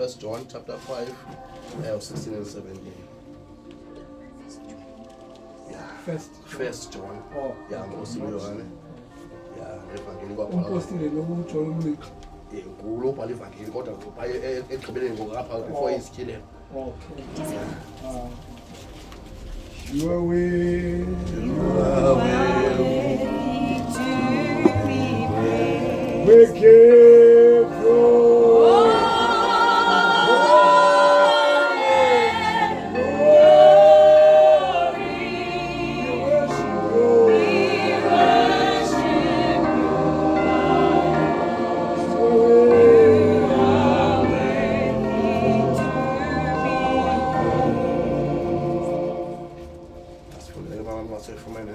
First John chapter 5 16 and 17. Yeah. First. First John. Oh. Yeah, umpostile uYohane. Yeah, nevangeli kwabhala. Umpostile lo uJohn umniki. Eh, ngulo ubhala ivangeli kodwa ubhaye ekugqibeleni ngoku apha before Oh. isityhilelo. Okay. Ah. You are with We give you Asifundele abantu basefumene.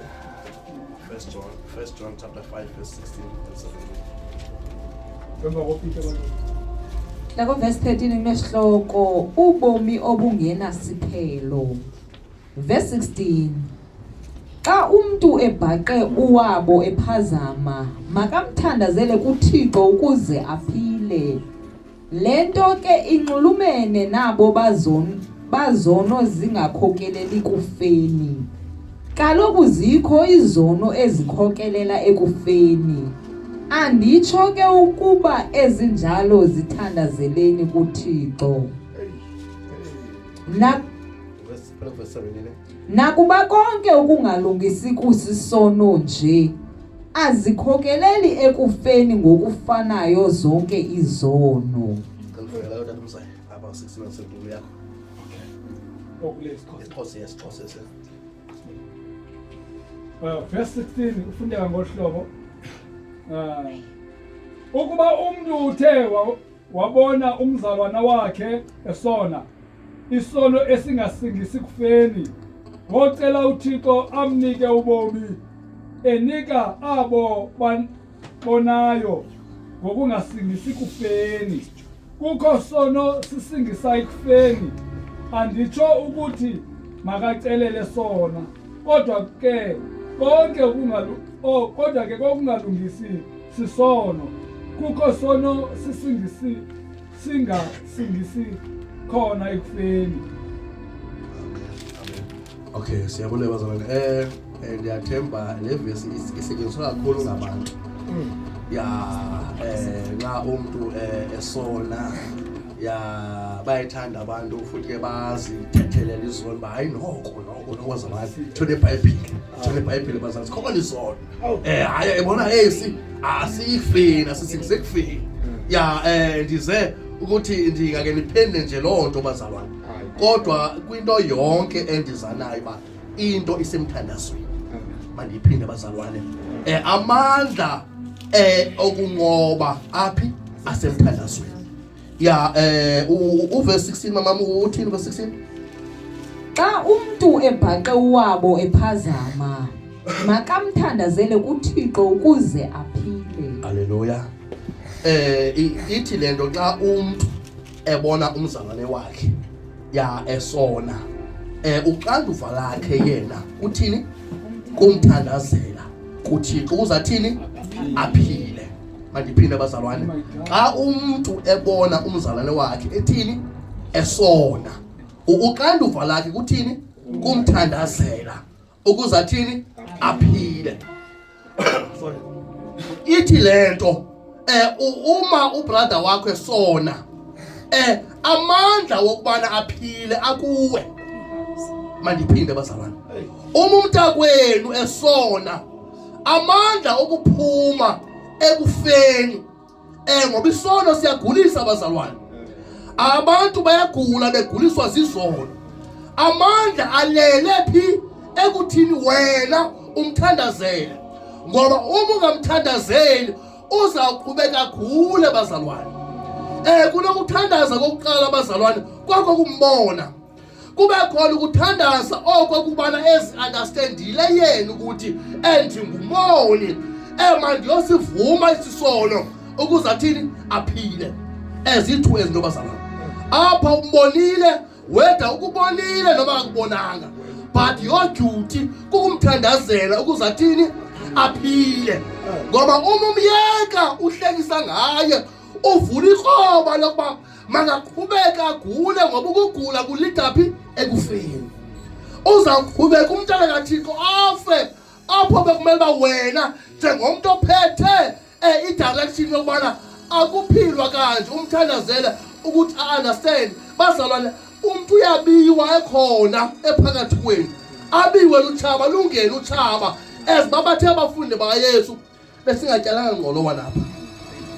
First John, First John chapter 5 verse 16 and 17. Emva koPeter baloku. Lakovesi 13 kunesihloko ubomi obungenasiphelo. Verse 16. Xa umntu ebhaqe uwabo ephazama, makamthandazele kuThixo ukuze aphile. Le nto ke inxulumene nabo bazono zingakhokeleli kufeni. Kaloku zikho izono ezikhokelela ekufeni. Anditsho ke ukuba ezinjalo zithandazeleni kuThixo. Na Verse, verse 17. eh? Nakuba konke ukungalungisi kusisono nje, azikhokeleli ekufeni ngokufanayo zonke izono. Cela ufundele utata uMzayi apha 16 and 17 yakho. Okule isiXhosa. IsiXhosa yes, isiXhosa yes. Verse 16 ufundeka ngolu hlobo. Ukuba umntu uthe wabona umzalwana wakhe esona, isono esingasingisi kufeni, wocela uThixo amnike ubomi, enika abo bonayo ngokungasingisi kufeni. Kukho sono sisingisa ekufeni, anditsho ukuthi makacelele sona, kodwa ke konke ukungalu, oh, kodwa ke kokungalungisi sisono. Kukho sono sisingisi singasingisi khona ekufeni. Amen. Okay, siyabulela bazalwane. Ndiyathemba le vesi isetyenziswa kakhulu ngabantu. Ya, nxa umntu esona, ya bayithanda abantu futhi ke bazithethelela izono uba hayi noko noko noko bazalwane. Thole iBhayibhile, thole iBhayibhile bazalwane, sikhona izono. Hayi ebona esi asiyifeni, asisingise kufeni. Ya, ndize ukuthi ndingake niphendule nje loo nto bazalwane. Kodwa kwinto yonke endizanayo uba into isemthandazweni. Mandiyiphinde bazalwane. Amandla okunqoba aphi asemthandazweni. Ya, uverse 16 mama uthini verse 16? Xa umntu ebhaqe uwabo ephazama, makamthandazele kuThixo ukuze aphile. Haleluya. Ithi lento xa umntu ebona umzalwane wakhe ya esona, uxanduva lakhe yena uthini? Kumthandazela kuThixo ukuze athini? Aphile. Mandiphinde bazalwane. Xa umntu ebona umzalwane wakhe ethini? Esona, uxanduva lakhe kuthini? Kumthandazela ukuze athini? Aphile. Sorry. Ithi lento uma ubrother wakho esona, amandla wokubana aphile akuwe. Mandiphinde bazalwane. Uma umntakwenu esona, amandla okuphuma ekufeni, ngoba isono siyagulisa abazalwane. Abantu bayagula beguliswa zizono. Amandla alele phi? Ekuthini wena umthandazele, ngoba uma ungamthandazeli uzawuqhubeka agule bazalwane. Kunokuthandaza kokuqala bazalwane kwakho kumbona, kube khona ukuthandaza oko kubana ezi understandile yena ukuthi endingumoni, mandiyosivuma isisono ukuze athini? Aphile. Ezithu ezinto bazalwane. Apha umbonile, whether ukubonile noma akubonanga, but your duty kukumthandazela ukuze athini? Aphile. Ngoba uma umyeka uhlekisa ngaye, uvula ikroba lokuba Makaqhubeke agule, ngoba ukugula kulida phi? Ekufeni. Uzawuqhubeka umntana kaThixo afe apho bekumele uba wena njengomntu ophethe i-direction yokubana akuphilwa kanje, umthandazele ukuthi a-understand. Bazalwane, umntu uyabiwa ekhona ephakathi kwenu, abiwe lutshaba, lungene utshaba. As babathe abafundi bakaYesu, besingatyalanga ngqolowa lapha,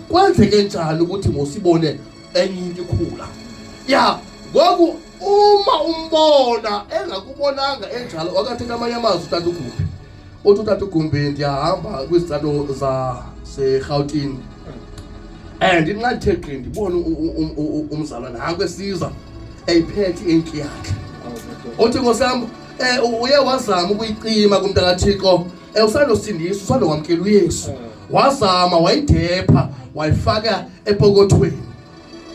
kwenzeke njani ukuthi ngosibone enye into ikhula? Ya, ngoku uma umbona engakubonanga enjalo, wakathetha amanye amazwi utata uGumbi, uthi utata uGumbi, ndiyahamba kwizitrato zaseRhawutini and nxa ndithe gqi ndibone umzalwane nanku esiza eyiphethe inki yakhe. Uthi, nkosi yam, uye wazama ukuyicima kumntakaThixo, usandosindisa, usandokwamkela uYesu, wazama wayidepha wayifaka epokothweni.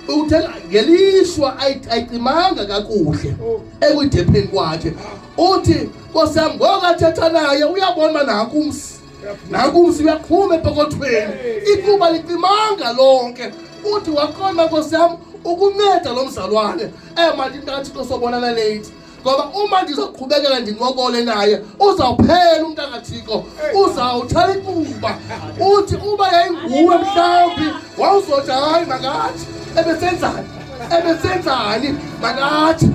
Uthe ngelishwa ayicimanga kakuhle ekuyidepheni kwakhe. Uthi, nkosi yam, ngoku athetha naye uyabona uba nanku umsi, nanku umsi uyaqhuma epokothweni, icuba licimanga lonke. Uthi waqonda, nkosi yam, ukunceda lo mzalwane, manti mntakaThixo, sobonana late, ngoba uma ndizoqhubekela ndincokole naye uzawuphela umntakaThixo, uzawuthala icuba. Uthi uba yayinguwe mhlawumbi wawuzothi, hayi, makathi ebesenzani, ebesenzani, makathi.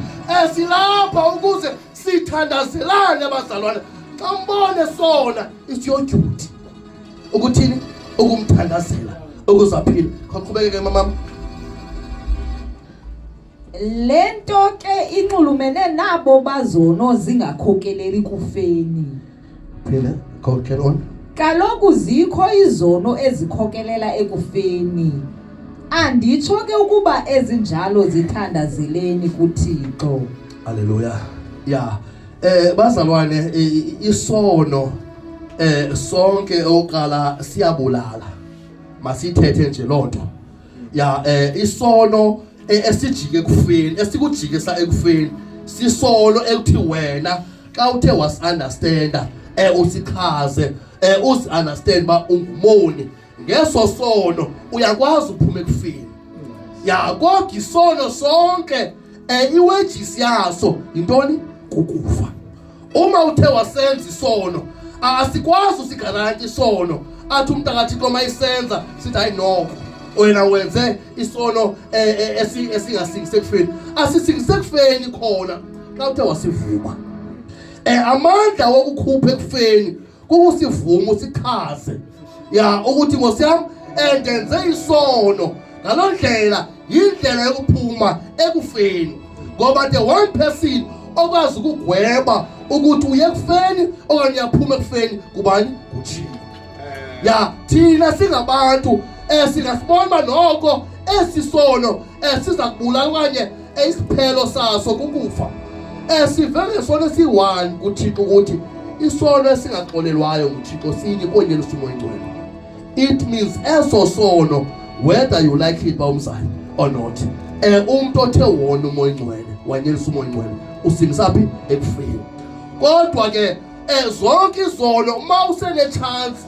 Silapha ukuze sithandazelane, abazalwane. Xa mbone sona, it's your duty ukuthini? Ukumthandazela ukuze aphile. Khaqhubekeke, mamam. Le nto ke inxulumene nabo bazono zingakhokeleli kufeni. Phila, go, carry on. Kaloku zikho izono ezikhokelela ekufeni. Anditsho ke ukuba ezinjalo zithandazeleni kuThixo. Haleluya. Ya, bazalwane, isono sonke oqala siyabulala. Masithethe nje lonto. Ya, isono esijike ekufeni, esikujikisa ekufeni, sisono ekuthi wena xa uthe was-understanda, usichaze, uzi-understand ba ungumoni, ngeso sono uyakwazi ukuphuma ekufeni. Ya, kodwa isono sonke, i-wages yaso yintoni? Kukufa. Uma uthe wasenza isono, asikwazi usi-guarantee isono, athi umuntu akaThixo mayisenza sithi, hayi, nokho wena wenze isono esingasingise ekufeni. Asisingise ekufeni khona xa uthe wasivuma. Amandla wokukhupha ekufeni kukusivuma, usichaze, ya, ukuthi nkosi yam, ndenze isono. Ngaloo ndlela yindlela yokuphuma ekufeni, ngoba the one person okwazi ukugweba ukuthi uye ekufeni okanye uyaphuma ekufeni kubani? NguThixo. Ya, thina singabantu singasibona uba noko esi sono siza kubulala okanye isiphelo saso kukufa. Sive ngesono esiyi-one kuThixo ukuthi isono esingaxolelwayo nguThixo sinye, konyelisa uMoya Ingcwele. It means eso sono, whether you like it, bawumzali, or not, umuntu othe wona uMoya Ingcwele, wanyelisa uMoya Ingcwele, usingisa phi? Ekufeni. Kodwa ke zonke izono, uma usene chance,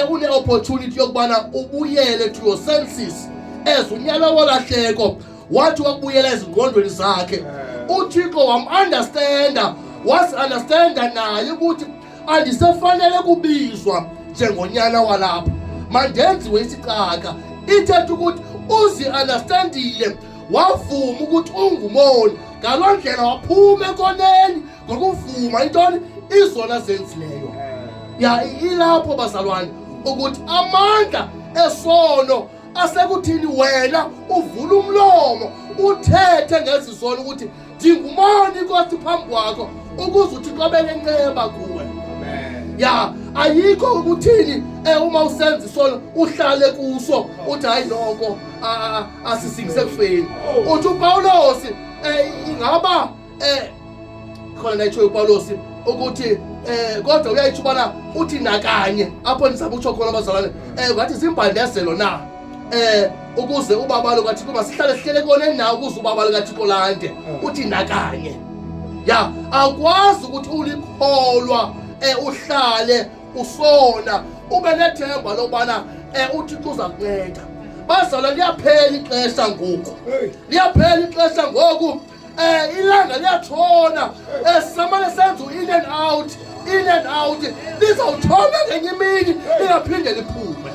une opportunity yokubana ubuyele to your senses, as unyana wolahleko wathi wakubuyela ezingqondweni zakhe, uThixo wam-understanda, wasi-understanda naye ukuthi andisefanele kubizwa njengonyana walapha, mandenziwe isicaka. Ithetha ukuthi uzi-understandile, wavuma ukuthi ungumoni. Ngaloo ndlela waphuma ekoneni ngokuvuma intoni? Izona zenzileyo. Ya, ilapho, bazalwane, ukuthi amandla esono asekuthini wena uvula umlomo uthethe ngezi zono ukuthi ndingumoni, Nkosi, phambi kwakho, ukuze uThixo abe nenceba kuwe. Ya, ayikho ukuthini uma usenza isono uhlale kuso uthi, hayi, noko asisingise ekufeni. Uthi uPawulos, ingaba khona nayitsho uPawulos ukuthi kodwa uyayitsho ubana uthi nakanye apho ndizama utsho khona, abazalwane, ngathi zimbandezelo na ukuze ubabalo kaThixo, masihlale sihlele kona nawo ukuze ubabalo kaThixo lande? Uthi nakanye. Ya, awukwazi ukuthi ulikholwa uhlale usona ube nethemba lokubana uThixo uza kunceda. Bazalwa, liyaphela ixesha ngoku, liyaphela ixesha ngoku. Ilanga liyatshona, samane senza u-in and out, in and out. Lizawutshona ngenye imini, lingaphinde liphume.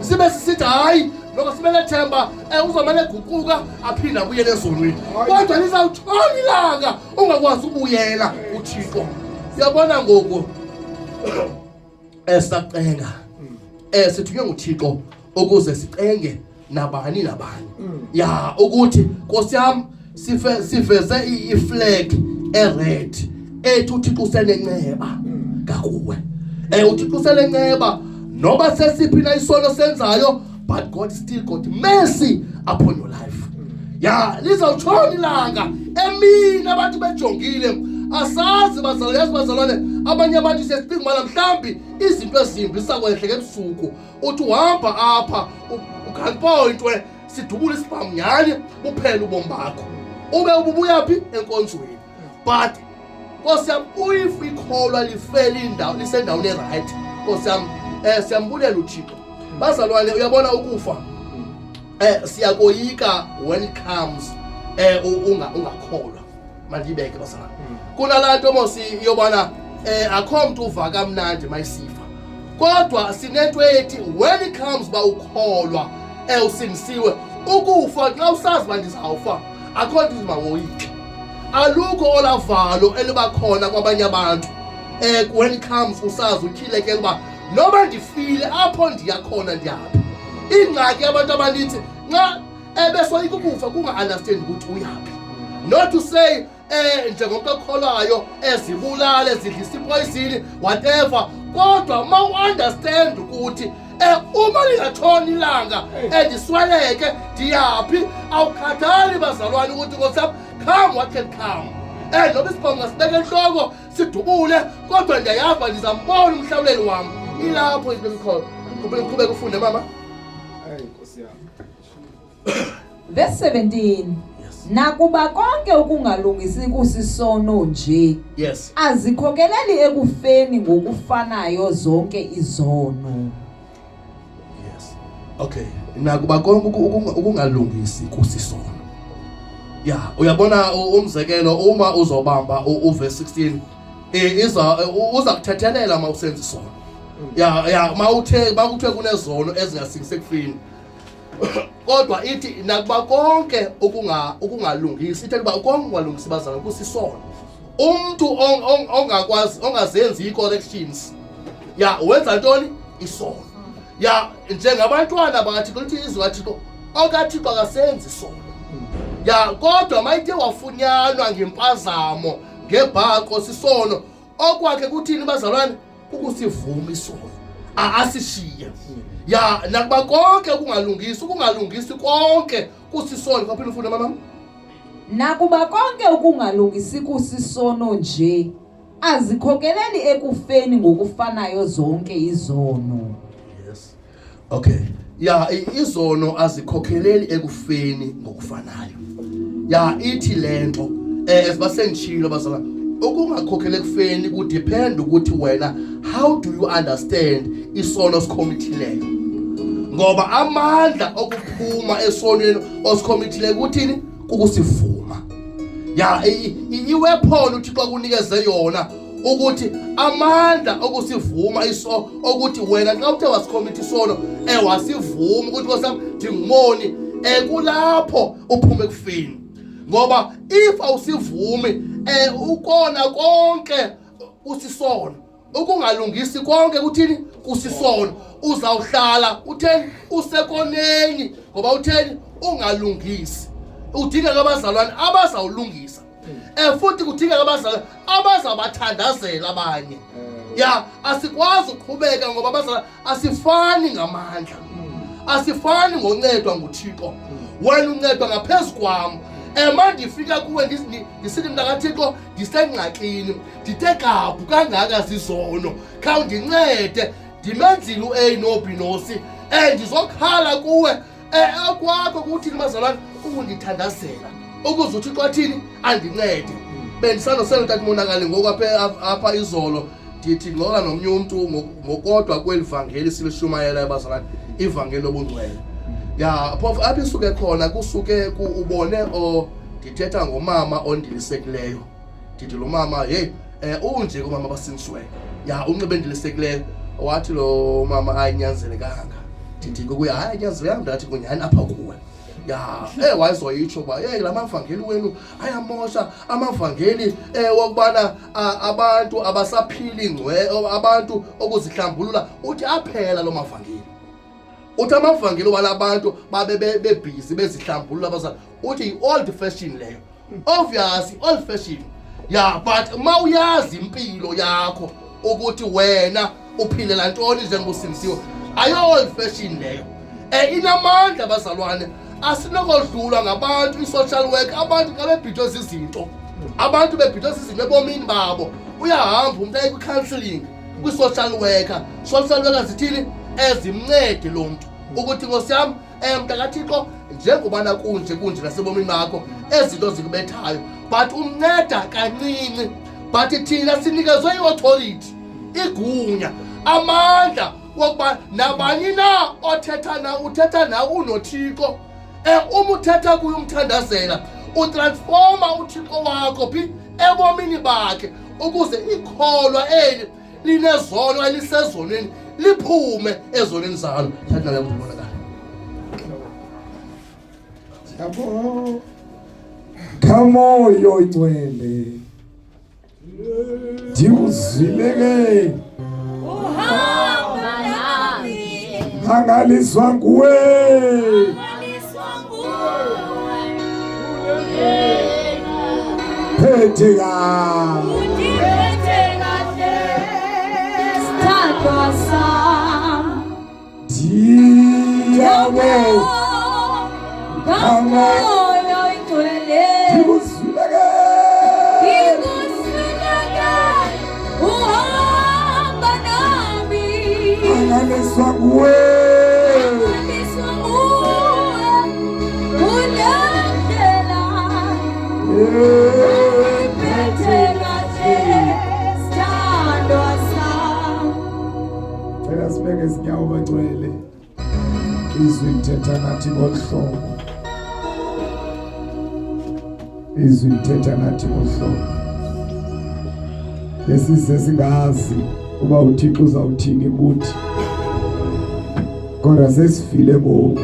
Sibe sisithi hayi, noko sibe nethemba, uzomane eguquka aphinde abuyele ezonweni, kodwa lizawutshona ilanga ungakwazi ubuyela uThixo. Uyabona ngoku sacenga, sithunywe nguThixo ukuze sicenge nabani nabani. Ya, ukuthi Nkosi yam, siveze iflag ered ethi uThixo usenenceba ngakuwe. UThixo usenenceba noba sesiphi na isono senzayo, but God still got mercy upon your life. Ya, lizawutshona ilanga emini abantu bejongile. Asazi bazalwane, yazi bazalwane, abanye abantu siyasicinga ubana mhlawumbi izinto ezimbi zizakwehleka ebusuku. Uthi uhamba apha ugunpointwe, sidubule isibhamu nyhani, buphele ubomi bakho, ube ububuya phi enkonzweni. But Nkosi yam, if ikholwa lifele indawo lisendaweni erayithi, Nkosi yam, siyambulela uThixo. Bazalwane, uyabona ukufa, siyakoyika when it comes, ungakholwa. Mandibeke bazalwane, kunalaa nto mos yobana akho mntu uva kamnandi mayisifa, kodwa sinento ethi when it comes uba ukholwa, usindisiwe, ukufa xa usazi uba ndizawufa, akho nto izimawoyike. Alukho olavalo eliba khona kwabanye abantu. When it comes usazi utyhilekele uba noba ndifile apho ndiya khona ndiyaphi. Ingxaki abantu abanintsi nxa ebesoyika ukufa kunga-understand ukuthi uyaphi. Not to say njengomntu okholwayo ezibulale, zidlisa ipoison, whatever, kodwa ma u-understand ukuthi uma lingatshona ilanga endisweleke ndiyaphi, awukhathali bazalwane ukuthi Nkosi yam, come what can come. Noba isibhamu ngasibeka entloko sidubule, kodwa ndiyayava ndizambona umhlawuleli wam. Ilapho izinto ezikhona. Qhubeka ufunde, mama. Hey Nkosi yam. Verse 17. Nakuba konke ukungalungisi kusisono nje, azikhokeleli ekufeni ngokufanayo zonke izono. Yes. Okay. Nakuba konke ukungalungisi kusisono. Ya, uyabona umzekelo uma uzobamba uverse 16, iza uza kuthethelela uma usenza isono. Ya, ya, mawuthe kunezono ezingasingisi ekufeni. Kodwa ithi nakuba konke ukungalungisi, ithe kuba konke ukungalungisi bazalwane kusisono. Umuntu ongakwazi, ongazenzi i-corrections, ya, wenza ntoni? Isono. Ya, njengabantwana bakaThixo, lithi izwi kaThixo, okaThixo akasenzi isono. Ya, kodwa mayithe wafunyanwa ngempazamo, ngebhaqo sisono, okwakhe kuthini bazalwane? Ukusivuma isono, asishiye. Ya, nakuba konke ukungalungisi, ukungalungisi konke kusisono. Kwaphela ufuna mama. Nakuba konke ukungalungisi kusisono nje, azikhokeleli ekufeni ngokufanayo zonke izono. Yes. Okay. Ya, izono azikhokheleli ekufeni ngokufanayo. Ya, ithi lento esibasengishilo bazalwane, ukungakhokheli ekufeni kudepend ukuthi wena how do you understand isono osikhomithileyo. Ngoba amandla okuphuma esonweni osikhomithileyo kuthini? Kukusivuma. Ya, iweapon uThixo akunikeze yona ukuthi amandla okusivuma iso, ukuthi wena xa uthe wasikhomitha isono, wasivuma ukuthi Nkosi yam ndingumoni, kulapho uphume ekufeni. Ngoba if awusivumi, ukona konke usisono, ukungalungisi konke kuthini? Kusisono. Uzawuhlala utheni? Usekoneni, ngoba utheni? Ungalungisi. Udingeka abazalwane abazawulungisa, futhi kudingeka abazalwane abazabathandazela abanye. Ya, asikwazi ukuqhubeka ngoba abazalwane asifani ngamandla, asifani ngoncedwa nguThixo. Wena uncedwa ngaphezu kwam. Ma ndifika kuwe ndisithi mntakaThixo ndisengxakini, ndithe gabhu kangaka zizono, khawundincede, ndimenzile u-A no-B no-C, ndizokhala kuwe, okwakho kuthini bazalwane? Ukundithandazela ukuze uThixo athini? Andincede. Bendisandosela utata uMonakali ngoku apha izolo, ndithi ngcoka nomnye umntu ngokodwa kweli vangeli silishumayela ebazalwane, ivangeli lobungcwele. Ya, phofu apho isuke khona kusuke ku ubone o ndithetha ngomama ondilisekileyo. Ndithi lo mama, hey, unje kumama abasindisiweyo. Ya, unxibe ndilisekileyo. Wathi lo mama ayinyanzelekanga. Ndithi kuye hayi ayinyanzelekanga, ndathi kunyhani apha kuwe. Ya, wayezoyitsho uba hey la mavangeli wenu ayamosha, amavangeli wokubana abantu abasaphili ngcwe, abantu okuzihlambulula, uthi aphela lo mavangeli. Uthi amavangeli wala bantu babe bebhizi bezihlambulula baza, uthi yi-old fashion leyo. Obvious old fashion. Ya, but mawuyazi impilo yakho ukuthi wena uphilela ntoni njengoba usindisiwe, ayo old fashion leyo. Inamandla bazalwane, asinokodlulwa ngabantu i-social work, abantu xa bebhidwe zizinto, abantu bebhidwe zizinto ebomini babo, uyahamba umntu aye kwi-counseling, kwi-social worker. Social worker zithini? Ezimncede lo mntu ukuthi nkosi yam, mntakaThixo, njengobana kunje kunje nasebomini bakho, ezinto zikubethayo, but umnceda kancinci. But thina sinikezwe i-authority, igunya, amandla wokuba nabani na othetha na uthetha nawe unoThixo. Uma uthetha kuye umthandazela, utransforma uThixo wakho phi ebomini bakhe, ukuze ikholwa eli linezono elisezonweni liphume ezonweni zalo. Thatha le kubonakala. Yabo. Kamoyo ingcwele. Ndiwuzwile ke. Uhamba nami. Mangaliswa nguwe. Mangaliswa nguwe. Phethe kahle. Undiphethe kahle. Sithandwa sam. Ndiyabo. Kamoyo ingcwele. Ndiwuzwile ke. Ndikuzwile ke. Uhamba nami. Mangaliswa nguwe. Mangaliswa nguwe. Kule ndlela. Undiphethe kahle. Sithandwa sam. Cela sibeke izinyawo bangcwele. Izwi lithetha nathi ngolu hlobo. Izwi lithetha nathi ngolu hlobo. Lesize singazi uba uThixo uzawuthini kuthi. Kodwa sesifile ngoku.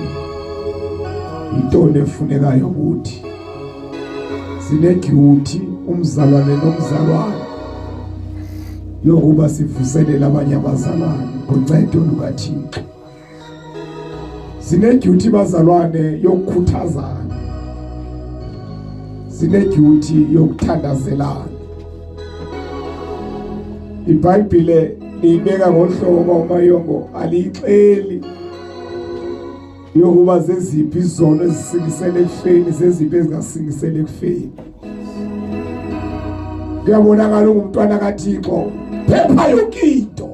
Yintoni efunekayo kuthi? Sineduty umzalwane nomzalwane yokuba sivuselele abanye abazalwane ngoncedo lukaThixo. Sineduty bazalwane yokukhuthazana. Sineduty yokuthandazelana. iBhayibhile liyibeka ngohlobo umayongo aliyixeli yokuba zeziphi izono ezisingisele ekufeni, zeziphi ezingasingisele ekufeni. Kuyabonakala ungumntwana kaThixo, phepha yonke into.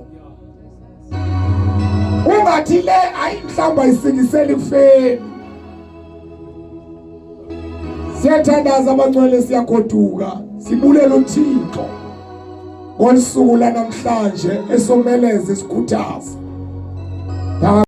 Ungathi le ayi mhlawumbe ayisingisele ekufeni. Siyathandaza abangcwele, siyagoduka, sibulela uThixo ngolusuku lanamhlanje esomeleze sikhuthaza.